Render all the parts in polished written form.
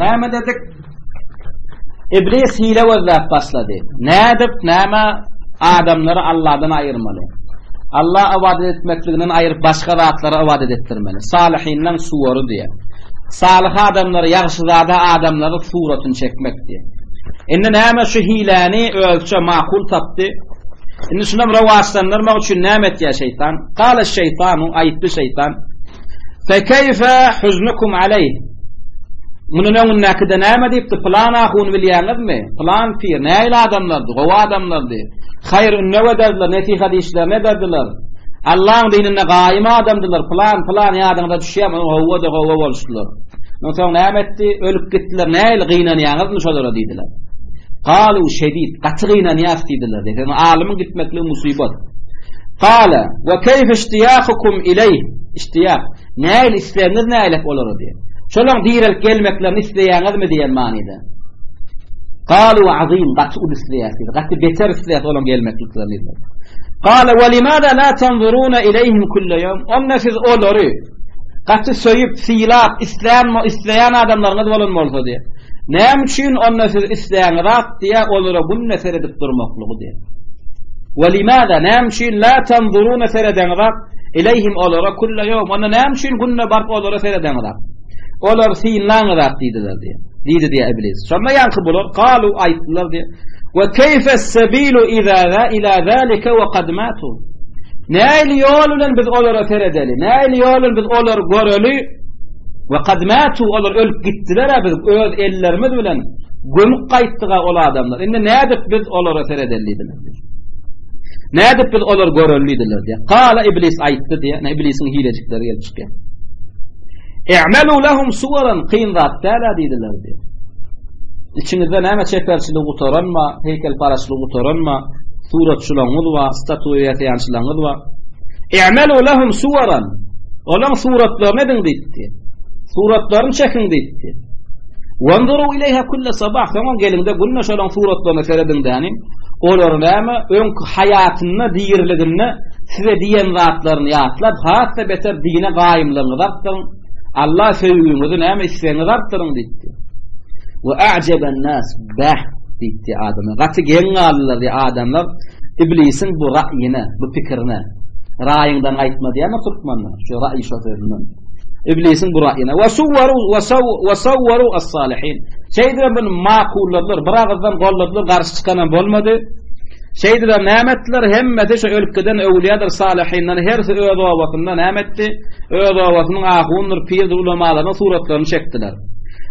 Näme dedik? Iblis hile gözläp başlady. Nädip, näme adamlary Allahdan aýyrmaly? Allah ybadat etmekliginden aýyryp başga zatlara ybadat etdirmeli. Salyhinleň suwary diýär. Salyh adamlary, ýagşyzada adamlary suratyny çekmek diýär. Indi näme şu hiläni özçe makul tapdy. Indi şunam rowaçlandyrmak üçin näme etýär şeýtan? Gala şeýtanu, aýtdy şeýtan. Fekeyfe huznukum aleyh. Mundan öňündäkide näme diýipdi? Pylan ahun bilýäňizmi? Pylan pir nähili adamlardy? Gowy adamlardy. Haýyr ündew ederdiler, nesihat işlerini ederdiler. Allaň dininde gaýym adamdylar. Pylan, pylan ýadyňyza düşýärmi? Howwa-da howwa boluşdylar. Onsoň näme etdi? Ölüp gitdiler. Nähili gynanýaňyzmy şolara diýdiler. Galu şedid, gaty gynanýas diýdiler. Diýdi. Alymyň gitmekligi musybat. Gala, we keýfe iştiýahukum ileýh? Iştiýak. Nähili islegiňiz nähili olara diýen. Şolaň direlip gelmeklerini isleýäňizmi diýen manyda. Galu azim gaty uly isleýäs diýdi. Gaty beter isleýäs olaň gelmekliklerini diýdi. Gala we limada la tanzuruna ileýhim kulle ýawm. Onda siz olary gaty söýüp, sylap, islän, isleýän adamlaryňyz bolan bolsa diýe. Näme üçin onda siz isleýäňiz diýe olara günde seredip durmaklygy diýe. We limada näme üçin la tanzuruna seredeňiz Ileýhim olara kulle ýowm. Onda näme üçin günde baryp olara seredeňizak? Olary synlaňyzak diýdiler diýýär. Diýdi diýýär iblis. Şonda ýaňky bular galu aýtdylar diýýär. We keýfe sebilu iza ila zalika we kad matu. Nähili ýol bilen biz olara seredeli? Nähili ýol bilen biz olary göreli? We kad matu olar ölüp gitdiler biz öz ellerimiz bilen gömüp gaýtdyk ol adamlar. Indi nädip biz olara seredeli diýdiler. Nädip biz olary göreli diýdiler diýýär. Gala iblis aýtdy diýýär. Ne iblisiň hilejikleri gelip çykýar. I'malu lahum suwaran kyn zat däl diýdiler diýýär. Içiňizde näme çeperçilik gutaranma, heýkelparaçlyk gutaranma, suratçylaryňyz bar, statuýa ýasaýançylaryňyz bar. I'malu lahum suwaran. Olaň suratlaryny ediň diýdi. Suratlaryny çekiň diýdi. Wanzuru ileýha kulle sabah. Soňam geliňde günde şolaň suratlaryna serediň däni. Olar näme, öňki haýatynda, diriliginde size diýen zatlaryny ýatlap, has-da beter dine gaýymlygyňyzy artdyryň, Alla söýgüňizi näme islegiňizi artdyryň diýipdi. We a'jeben nas, bäh diýipdi adamlar. Gaty geň galdylar diýip adamlar iblisiň bu ra'ýyna, bu pikirine. Raýyňdan gaýtma diýýärmi türkmenler? Şu ra'ý şo sözünden. Iblisiň bu ra'ýyna. We suwaru we sawwaru as-salihin. Şeýdibem bunu makulladylar, bir agyzdan golladylar, garşy çykanam bolmady. Şeýdibem näme etdiler? Hemmesi şu ölüp giden öwlüýadyr salyhyndan hersi öz obasynda näme etdi? Öz obasynyň ahundyr, pirdir, ulamalarynyň suratlaryny çekdiler.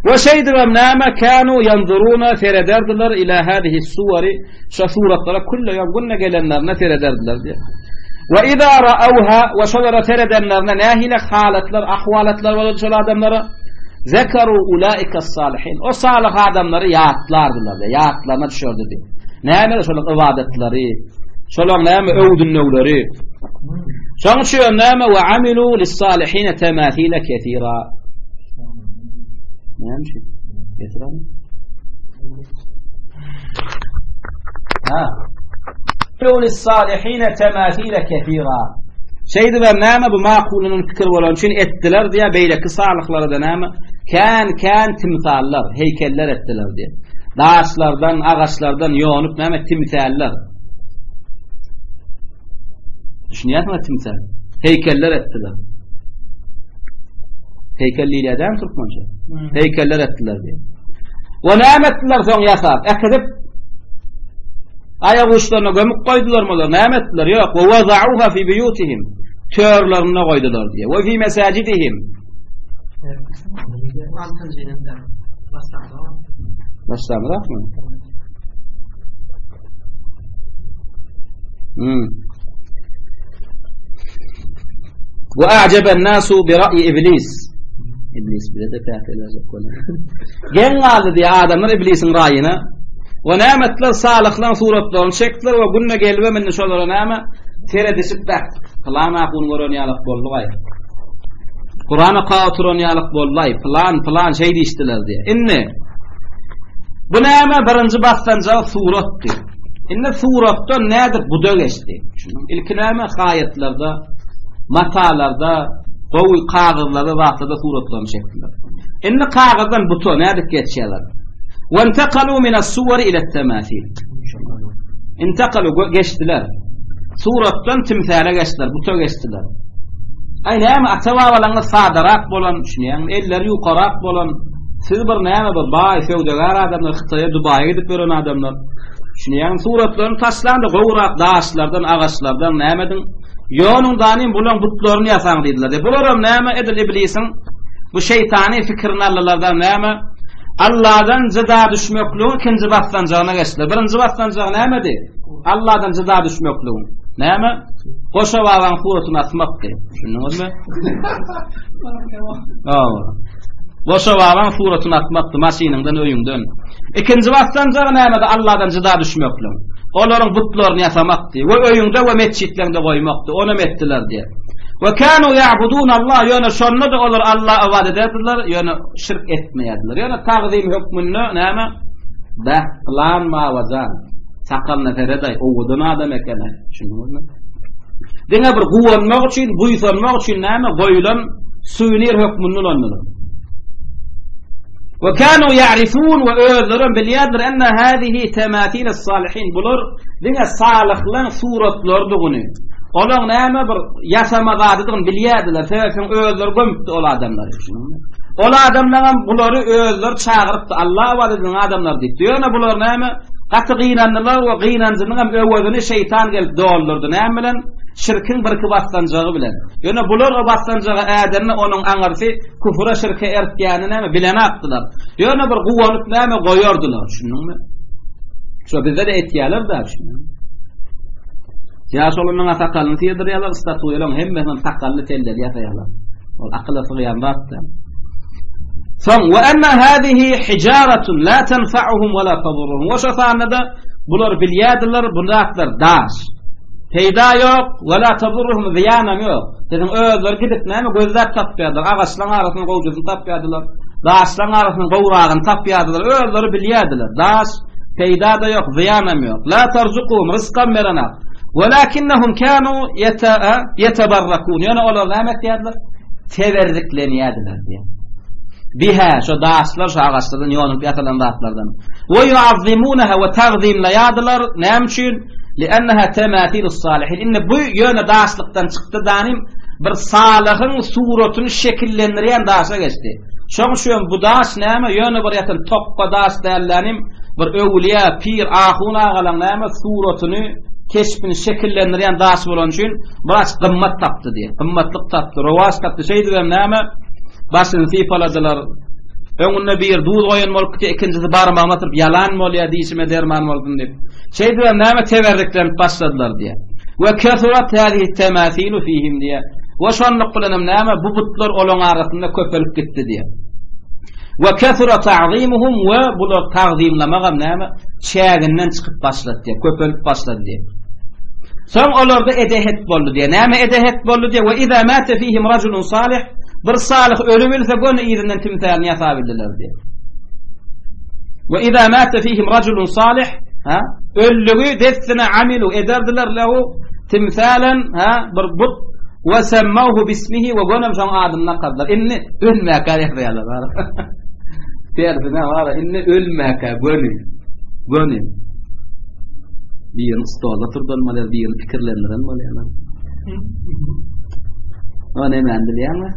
We şeýdibem näme kanu ýanzuruna serederdiler ila hadihi suwari Şo suratlara külle ýok günde gelenlerine serederdiler diýýär. We iza ra'awha we şolara seredenlerine nähili halatlar, ahwalatlar bolardy şol adamlara? Zekaru ulaika salihin. O salyh adamlary ýatlardylar diýýär. Ýatlaryna düşerdi diýýär. Näme şolaryň ybadatlary, şolaryň näme öwdünnewleri. Şonuň üçin näme we amilu lis-salihin temathila kesira. Näme üçin? Kesira. Ha. Lis-salihine temathile kethira. Şeýdibem näme bu makulynyň pikiri bolan üçin etdiler diýä beýleki salyhlara da näme kän kän timsallar, heýkeller etdiler diýä. Daşlardan, agaçlardan ýonup näme timsaller. Düşünýärsiňiz timsal? Heýkeller etdiler. Heýkel diýilýär dämi türkmençe? Hmm. Heýkeller etdiler diýip. We näme etdiler soň ýasap? Äkidip aýak uçlaryna gömüp goýdular olar. Näme etdiler? Ýok. We wazauha fi buyutihim. Törlerinde goýdular diýip. We fi mesajidihim. Başlamrakmy? Hmm. Ve a'jeben nasu bi ra'yi iblis. Iblis bize de täsir edecek bolýar. Geň galdy diýe adamlar iblisiň raýyna. We näme etdiler? Salyhlan suratlaryny çekdiler we günde gelibem indi şolara näme seredişip bäh, pylan ahun gören ýalak boldugaý. Kuran okap oturan ýalak boldaý, pylan pylan şeý diýişdiler diýe. Indi bu näme birinji basgançagy suratdy. Indi suratdan nädip buda geçdi? Ilki näme haýatlarda, matalarda, gowy kagyzlarda, zatlarda suratlaryny çekdiler. Indi kagyzdan buta nädip geçýärler? Wentakalu minas-suwari ilet-temasil. Intakalu geçdiler. Suratdan timsale geçdiler, buta geçdiler. Aý näme ata-babalaryňyz sadarak bolan, düşünýäňmi? Elleri ýukarak bolan, siz bir näme bir baý, söwdagär adamlar, Hytaýa, Dubaýa gidip ýören adamlar. Düşünýäňmi? Suratlaryny taşlaň-da gowurak daşlardan, agaçlardan näme ediň? Ýonuň danym bulaň butlaryny ýasaň diýdiler. Bularam näme edil iblisiň bu şeýtany pikirini aldylar-da näme? Alladan jyda düşmekligiň ikinji basgançagyna geçdiler. Birinji basgançagy nämedi? Alladan jyda düşmekligiň. Näme? Goşa babaň suratyny asmakdy. Düşündiňizmi? Hawa. Goşa babaň suratyny asmakdy maşynyňdan, öýüňden. Ikinji basgançagy nämedi? Alladan jyda düşmekligiň. Olaryň butlaryny ýasamakdy we öýüňde we metjitleriňde goýmakdy. Onam etdiler diýär. We kanu ya'budun Allah, ýöne şonda-da olar Alla ybadat ederdiler, ýöne şirk etmeýärdiler. Ýöne tagzym hökmünde näme? Bäh, pylan babajan, sakalyna seredaý, owadan adam eken-aý. Düşündiňizmi? Diňe bir guwanmak üçin, buýsanmak üçin näme goýulan suwenir hökmünde ulandylar. We kanu ya'rifun we özlerem bilýärdiler enne hâzihi temâsil salihin bular diňe salyhlaň suratlarydygyny, olaň näme bir ýasama zadydygyny bilýärdiler. Sebäbi özleri gömüpdi ol adamlary. Ol adamlaram bulary özleri çagyrypdy. Alla ybadat ediň adamlar diýipdi. Ýöne bular näme? Gaty gynandylar we gynanjynyň hem öwezini şeýtan gelip doldurdy. Näme bilen? Şirkiň birki basganjagy bilen. Ýöne bular o basganjagy ädende onuň aňyrsy küfüre şirke ertýänini näme bilenakdylar. Ýöne bir guwanyp näme goýardylar. Düşündiňmi? Şo bizde de etýärler-dä. Ýaş oglanyň sakalyny syrdyrýarlar, statuýalaryň hemmesiniň sakally telleri ýasaýarlar. Ol akyla sygýan zat däl. Soň we enna hadihi hijaratun la tanfa'uhum we la tadurruhum. We şo sanda bular bilýärdiler, bu zatlar daş. Peýda ýok, we la tadurruhum zyýanam ýok. Siziň özleri gidip näme gözläp tapýardylar, agaçlaryň arasyndan gowjasyny tapýardylar, daşlaryň arasyndan gowragyny tapýardylar, özleri bilýärdiler. Daş Peýda-da ýok, zyýanam ýok. La tarzukuhum, ryzkam berenak. Welakinnehum kanu ýetebarrakun. Ýöne olar näme etýärdiler? Teberriklenýärdiler diýýär. Biha, şo daşlar, şo agaçlardan ýonulyp ýasalan zatlardan. We yuazzimunaha we tagzimlaýardylar. Näme üçin? Li'annaha tamathilus salihin. Indi bu ýöne daşlykdan çykdy danym bir salyhyň suratyny şekillendirýän daşa geçdi. Şoň üçin bu daş näme, ýöne bir ýatan tokga daş dällänim, bir öwülýä, pir, ahun agalaň näme suratyny, keşbini şekillendirýän daş bolany üçin biraz gymmat tapdy diýýär. Gymmatlyk tapdy, rowaç tapdy. Şeýdibem näme, başyny sypaladylar. Öňünde bir duz goýan bolup gitýär, ikinjisi barmagyny atyp ýalan bolýar, dişime derman bolsun diýip. Şeýdibem näme teberriklenip başladylar diýýär. We kesurat hazihi temasilu fihim diýýär. We şonluk bilenem näme bu butlar olaň arasynda köpelip gitdi diýýär. We kesura ta'zimuhum we bular tagzymlamagam näme çäginden çykyp başlady diýýär, köpelip başlady diýýär. Soň olarda edehet boldy diýýär. Näme edehet boldy diýýär? We iza mate fihim rajulun salih bir salyh ölübilse göni yzyndan timsalini ýasap bildiler diýýär. We iza mate fihim rajulun salih ha öldügi dessine amilu ederdiler lehu Timsalen, ha, bir but we semmauhu bismihi we gönem şoň adyny dakardylar. Indi ölmäkä ýazýarlar. Tersine bar, indi ölmäkä göni. Göni. Birini stolda turdan bolýar, birini pikirlendiren bolýarlar. O nämäni bilýäňmi?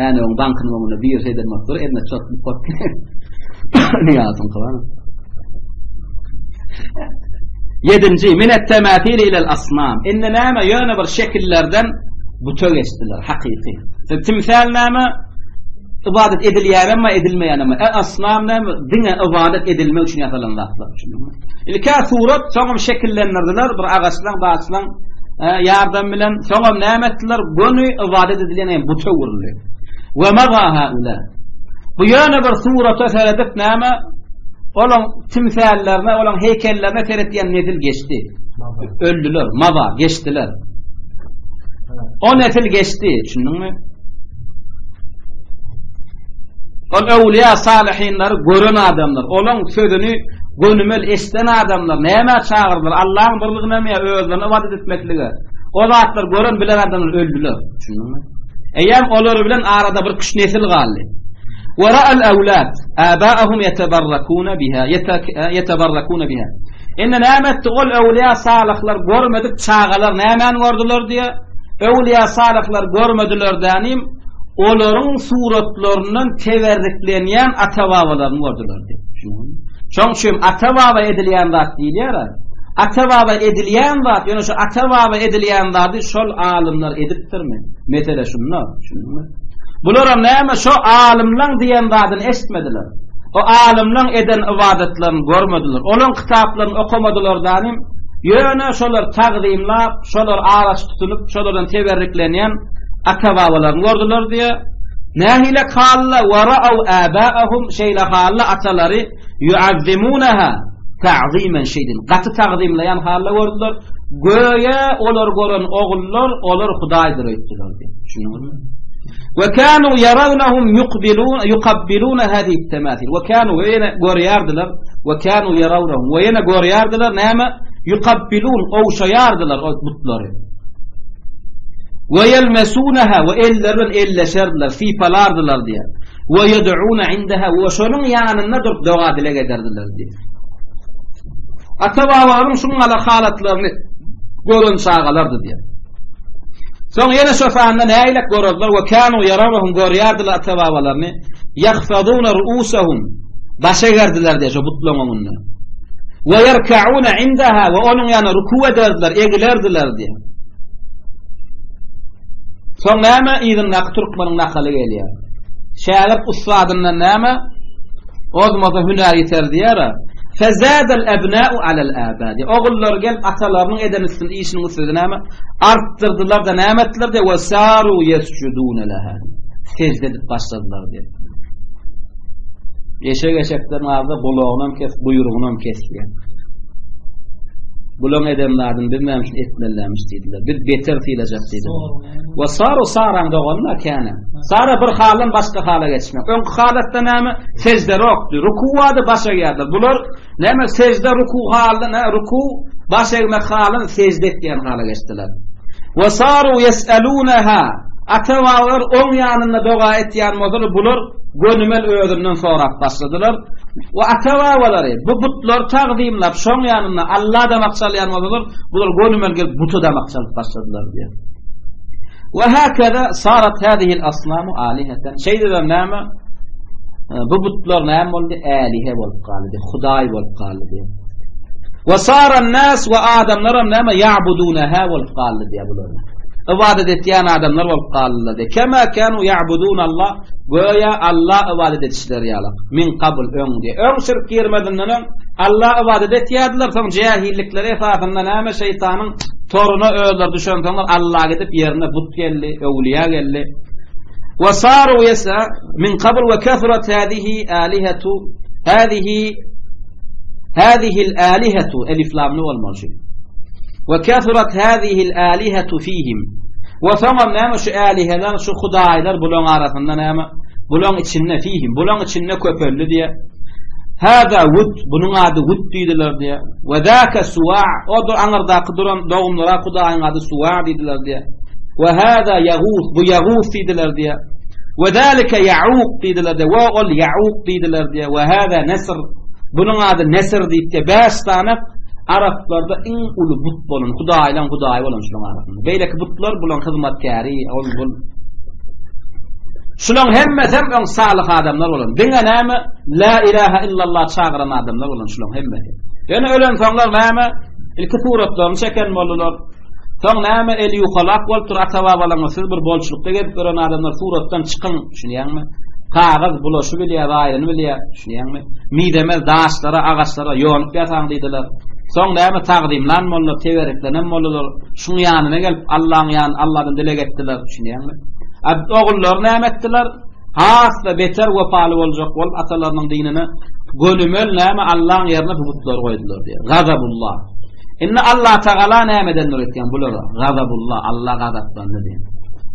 Änewiň bankynyň öňünde bir şeyden bolup dur, eline çot pot. Niýazyň kylan. Ýedinji, minet temathili ilel asnam. Indi näme, ýöne bir şekillerden buta geçdiler, hakyky. Timsal näme? Ybadat edilýänem we edilmeýänem. E asnam näme? Diňe ybadat edilmek üçin ýasalan zatlar. Ilkä surat, soňam şekillendirdiler, bir agaçlaň, daşlaň e, ýardam bilen, soňam näme etdiler? Göni ybadat edilýän hem buta öwrüldi. We maza haula. Bu ýöne bir surata seredip näme? Olaň timsallerine, olaň heýkellerine seretýän nesil geçdi. Öldüler, maza, geçdiler. O nesil geçdi, düşündiňmi? Ol öwliýa salyhinleri gören adamlar, olaň sözüni gönümel eşden adamlar nämä çagyrdylar? Allahyň birligine mi ýa özlerine ybadat etmeklige? O zatlar gören bilen adamlar öldüler, düşündiňmi? Eýýäm olar bilen arada bir küç nesil galdy. Ve ra'al awlad aba'ahum yetebarrakuna biha yetebarrakuna biha. Indi näme etdi ol öwliýa salyhlar görmedik çagalar nämäni gördüler diýe. Öwliýa salyhlar görmediler dänim olaryň suratlaryndan teberriklenýän ata-babalaryny gördüler diýe. Şoň üçin ata-baba edilýän zat diýilýär. Ata-baba edilýän zat, ýöne şu ata-baba edilýän zady şol alymlar edipdirmi? Mesele şunda, düşündiňmi? Bularam näme şo alymlaň diýen zadyny eşitmediler. O alymlaň eden ybadatlaryny görmediler. Olaň kitaplaryny okamadylar danym. Ýöne şolar tagzymlap, şolar araç tutunyp, şolardan teberriklenýän ata-babalaryny gördüler diýe. Nähili halla we ra'aw aba'ahum şeýle halla atalary Ýuazzimunaha ta'zimen şeýdin. Gaty tagzymlaýan halda gördüler. Göýä olar gören ogullar, olar Hudaýdyr öýtdüler diýip. Düşündiňizmi? We kanu yarawnahum yuqbilun yuqabbiluna hadihi tamathil. We kanu we ýene görýärdiler. We kanu yarawnahum we ýene görýärdiler näme? Yuqabbilun ogşaýardylar o butlary. We yelmesunaha we elleri bilen elleşerdiler, sypalardylar diýär. We ýed'una indeha we şonuň ýanynda durup doga-dileg ederdiler diýip. Ata-babalaryň şuň ýaly halatlaryny gören çagalardy diýip. Soň ýene şo sanda nägilek görerdiler we kanu ýarawhum görýärdiler ata-babalaryny ýahfazuna ruusahum baş egerdiler diýip şo butlaryň öňünde. We ýerkauna indaha we onuň ýanyna ruku ederdiler, egilerdiler diýip. Soň näme yzyndaky türkmeniň nakaly gelýär. Şägirt ussadyndan näme? Ozmasa hünär ýiter diýär-ä. Fezadal ebna'u alal abadi. Ogullar gelip atalarynyň eden üstünde işiniň üstünde näme? Artdyrdylar-da näme etdiler diýär. We saru yesjudun laha. Secde edip başladylar diýär. Eşek eşeklerin arada gulagynam kes, buýrugynam kes diýär. Bulaň eden zadyny biz näme üçin etmelilämiş diýdiler. Biz beter sylajak diýdiler. We saru saraň doganyna käne. Sara bir haldan başga hala geçmek. Öňki halatda näme? Sejde ýokdy. Ruku bardy, baş egýärdiler. Bular näme sejde ruku halyna, nä ruku baş egmek halyn sejde etýän hala geçdiler. We saru yesalunaha. Ata-babalar oň ýanynda doga etýän bolsalar, bular gönümel özünden sorap başladylar. We ata-babalary bu butlary tagzymlap, şoň ýanynda Alla damak çalýan bolsalar, bular gönümel gelip buta damak çalyp başladylar diýär. We hakaza sarat hadihil asnamu alihatan. Şeýdibem näme? Bu butlar näme boldy? Älihe bolup galdy, hudaý bolup galdy. We saran nas we adamlaram näme? Ya'budunaha bolup galdy diýär bular. Ybadat etýän adamlar bolup galdylar diýär. Kema kanu ya'budun Allah, göýä Allah ybadat edişleri ýaly. Min qabl öň diýär. Öň şirk girmezinden öň Allah ybadat etýärdiler, soň jahillikleri esasynda näme şeýtanyň Toruna özleri düşensoňlar Alla gidip ýerine but geldi, öwlüýä geldi. Wa saru yesa min qabl wa kathurat hadihi alihatu hadihi hadihi al-alihatu elif lamly bolmaly şu. Wa kathurat hadihi al-alihatu fihim. Wa soňam näme şu aliheler, şu hudaýlar bulaň arasynda näme? Bulaň içinde fihim, bulaň içinde köpeldi diýe. Hada wud, bunuň ady wud diýdiler diýe. We zâke Suwa, o-da aňyrdaky duran dogumlyrak hudaýyň ady Suwa diýdiler diýýär. We hâzâ Ýagûs, bu Ýagûs diýdiler diýýär. We zâlike Ýa'ûk diýdiler diýýär. We ol Ýa'ûk diýdiler diýýär. We hâzâ Nesr, bunuň ady Nesr diýip diýýär. Bäş sany araplarda iň uly but bolan, hudaýlaň hudaýy bolan şulaň arasynda. Beýleki butlar bulaň hyzmatkäri, ol bul. Şulaň hemmesem öň salyh adamlar bolan. Diňe näme? La ilaha illallah çagyran adamlar bolan şulaň hemmesi. Ýöne ölensoňlar näme? Ilki suratlaryny çeken boldular. Soň näme eli ýukalak bolupdyr ata-babalaryňyz siz bir bolçulykda gezip ýören adamlar suratdan çykyň, düşünýäňmi? Kagyz bulaşy bilýär, zaýyny bilýär, düşünýäňmi? Mizemez daşlara, agaçlara ýonup ýasaň diýdiler. Soň näme tagzymlan boldular, teberriklenen boldular. Şuň ýanyna gelip Allaň ýany Alladan dileg etdiler, düşünýäňmi? Ogullary näme etdiler? Has-da beter wepaly boljak bolup atalarynyň dinine gönümel näme Allaň ýerine bu butlary goýdular diýýär. Gazabullah. Indi Allah Tagala näme edendir öýtýän bulara? Gazabullah, Allah gazaplandy diýýär.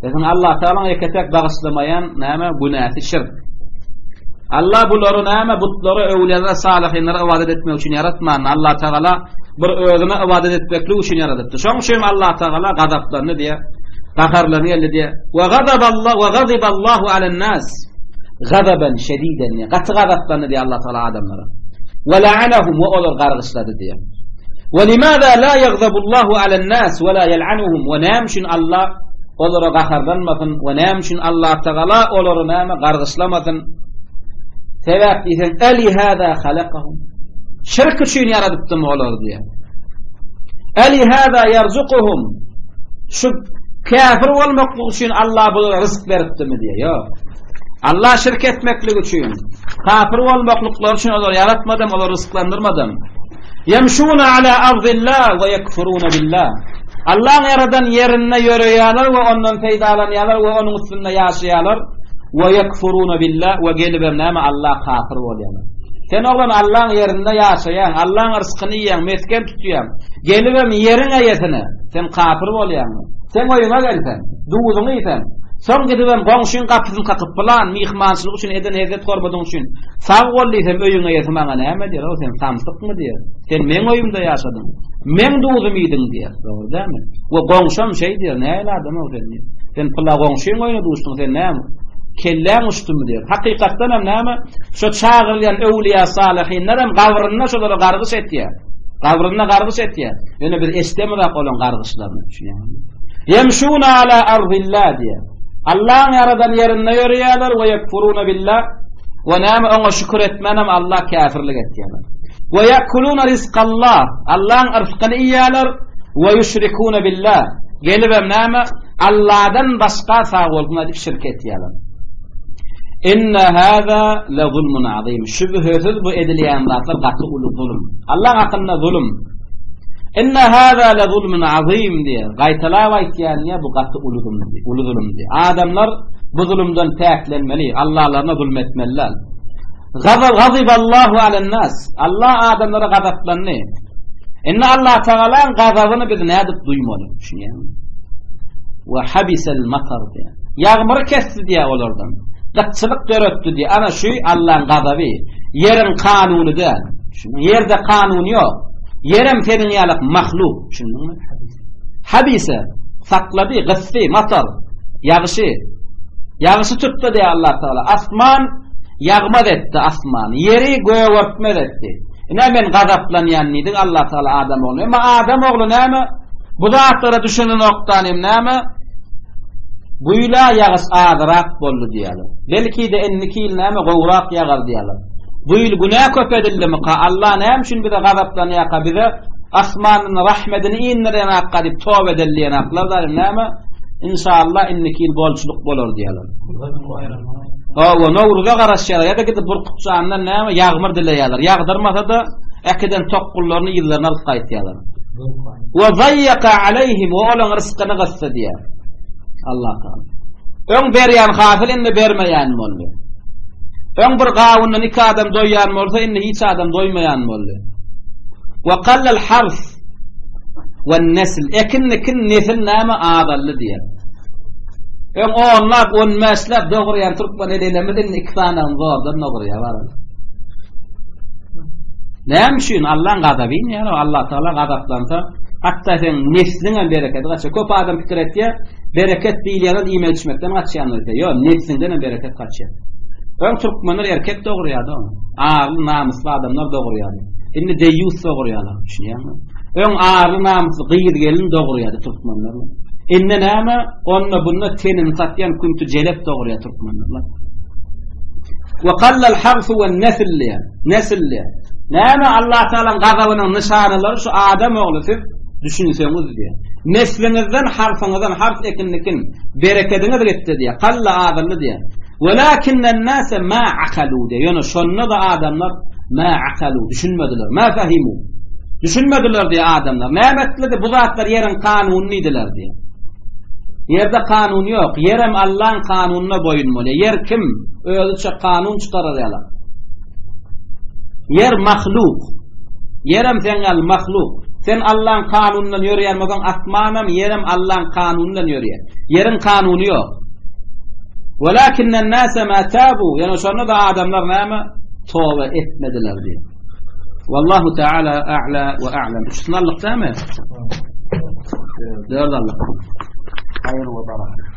Lekin Allah Tagalaň ýeke-täk bagyşlamaýan näme günäsi şirk. Allah bulary näme butlary öwliýalara, salyhynlara ybadat etmek üçin ýaratmandy. Allah Tagala bir özüne ybadat etmeklik üçin ýaradypdy. Şoň üçin Allah Tagala gazaplandy diýýär. Gaharlany geldi diýýär. Ve gazaballah ve gaziballahu alen nas. Gazaban şediden diýýär. Gaty gazaplandy diýýär Allah Taala adamlara. Ve la'anahum we olar gargyşlady diýýär. Ve limaza la yagzabullahu alen-nas ve la yel'anuhum we näme üçin Allah olara gaharlanmasyn we näme üçin Allah Tagala olary näme gargyşlamasyn? Sebäp diýseň, eli hada halakahum. Şirk üçin ýaradypdym olary diýýär. Eli hada ýarzukuhum. Şu käfir bolmaklyk üçin Allah bulara ryzk beripdimi diýýär. Ýok. Allah şirk etmeklik üçin, kafir bolmaklyklary üçin olary ýaratmadym, olary ryzklandyrmadym. Ýemşuna ala ardillah we ýekfuruna billah. Allaň ýaradan ýerinde ýöreýärler we ondan peýdalanýarlar we onuň üstünde ýaşaýarlar. We ýekfuruna billah we gelibem näme Allah kafir bolýarlar. Sen oglan Allaň ýerinde ýaşaýaň, Allaň ryskyny iýýäň, mesgen tutýaň. Gelibem ýeriň eýesine sen kafir bolýaň. Sen oýuňa gelseň, duzuňy iýseň, soň gidibem goňşyň gapysyny kakyp pylan myhmançylyk üçin eden hezzet-hormatyň üçin sag bol diýsem, öýüň eýesi maňa näme diýer? O sen samsykmy diýer. Sen meň öýümde ýaşadyň. Meň duzumy iýdiň diýer. Dogry dälmi? We goňşam şeý diýer, nähili adam ol sen diýer. Sen pyla goňşyň öýüne duşduň, sen näme? Kelläň uçdumy diýer. Hakykatdan hem näme? Şo çagyrylýan öwliýa salyhinler hem gabrynda şolara gargyş etýär. Gabrynda gargyş etýär. Ýöne biz eşdemizok olaň gargyşlaryny, düşünýäňizmi? Ýemşuna ala arzillah diýer. Allaň ýaradan ýerinde ýöreýärler we ýekfuruna billah. We näme oňa şükür etmenem Allah käfirlik etýärler. We ýakuluna rizkallah. Allaň ryskyny iýýärler we ýüşrikuna billah. Gelibem näme? Allahdan başga sag bolsun aýdyp şirk etýärler. Inne hâzâ le zulmun azim. Şübhesiz bu edilýän zatlar gaty uly zulum. Allah hakynda zulum. Inne hâzâ le zulmun azim diýär. Gaýtalap aýtýan diýär, bu gaty uly zulum, uly zulum diýär. Adamlar bu zulumdan päklenmeli, Allahlarına zulum etmeliler. Gazab gaziballahu alen-nas. Allah adamlara gazaplandy. Indi Allah Tagalaň gazabyny biz nädip duýmaly? Düşünýäňmi? We habisel matar diýär. Ýagmyry kesdi diýär olardan. Gytçylyk döretdi diýär. Ana şu Allaň gazaby. Ýeriň kanuny däl. Düşündiňmi? Ýerde kanun ýok. Ýerem seniň ýaly mahluk. Düşündiňmi? Habise saklady, gysdy, matar. Ýagyşy. Ýagyşy tutdy diýär Allah Tagala. Asman ýagmaz etdi asmany. Ýeri gögertmez etdi. Ine men gazaplanýan diýdik Allah Tagala adam ogluna. Emma adam ogly näme? Bu zatlara düşünenokdan hem näme? Bu ýyla ýagyş azyrak boldy diýýärler. Belki-de indiki ýyl näme gowrak ýagar diýýärler. Bu ýyl günä köp edildimika? Allah näme üçin bize gazaplanýarka bize asmandan rahmetini indirenakka diýip toba edeli diýenaklar da näme? Inşallah indiki ýyl bolçulyk bolar diýýärler. Hawa, Nowruza garaşýarlar ýa-da gidip Burkutjandan näme ýagmyr dileýärler. Ýagdyrmasa-da äkiden tokgullaryny yzlaryna alyp gaýtýarlar. Wa zaýýaka aleýhim we olaň ryskyny gysdy diýýär. Allah Taala. Öň berýän hasyl indi bermeýän boldy. Öň bir gawundan iki adam doýýan bolsa, indi hiç adam doýmaýan boldy. Wa qallal hars we nesl. Ekin nikin nesil näme azaldy diýär. Öň onlap, on bäşläp dogurýan türkmen enelerimiz indi iki sanagyny zordan dogurýar. Baran. Näme üçin? Allah'ın gazaby inýär, Allah Taala gazaplansa, hatda sen nesliň hem bereketi gaçar. Köp adam pikir etýär, bereket diýilýän iýmek içmekden gaçýan diýse, ýok, nesliňden hem bereket gaçýar. Öň türkmenler erkek dogurýardy, arly, namysly adamlar dogurýardy. Indi deýýus dogurýarlar, düşünýäňmi? Öň arly, namysly gyz gelin dogurýardy türkmenler. Indi näme? Onda bunda tenini satýan künti jelep dogurýar türkmenler. Wa qallal harsu we nesl diýär. Nesl diýär. Näme Allah Taalanyň gazabynyň nyşanalary şu adam ogly siz düşünseňiz diýär. Nesliňizden harsyňyzdan hars ekindikin berekediňiz gitdi diýär. Kalla azaldy diýär. Welakinnen nase ma akalu diýär. Ýöne şonda-da adamlar ma akalu düşünmediler. Ma fahimu. Düşünmediler diýär adamlar. Näme etdiler? Bu zatlar ýeriň kanuny diýdiler diýär. Ýerde kanun ýok. Ýerem Allaň kanunyna boýun bolýar. Ýer kim? Özüçe kanun çykarar ýaly. Ýer mahluk. Ýerem sen ýaly mahluk. Sen Allaň kanunyndan ýörýän bolsaň, asmanam, ýerem Allaň kanunyndan ýörýär. Ýeriň kanuny ýok. Walakinnen nase ma tabu. Ýöne şonda-da adamlar näme? Toba etmediler diýär. Wallahu taala a'la we a'lam. Üçüsini aldyk dämi? Dört aldyk. Haýyr we barakat.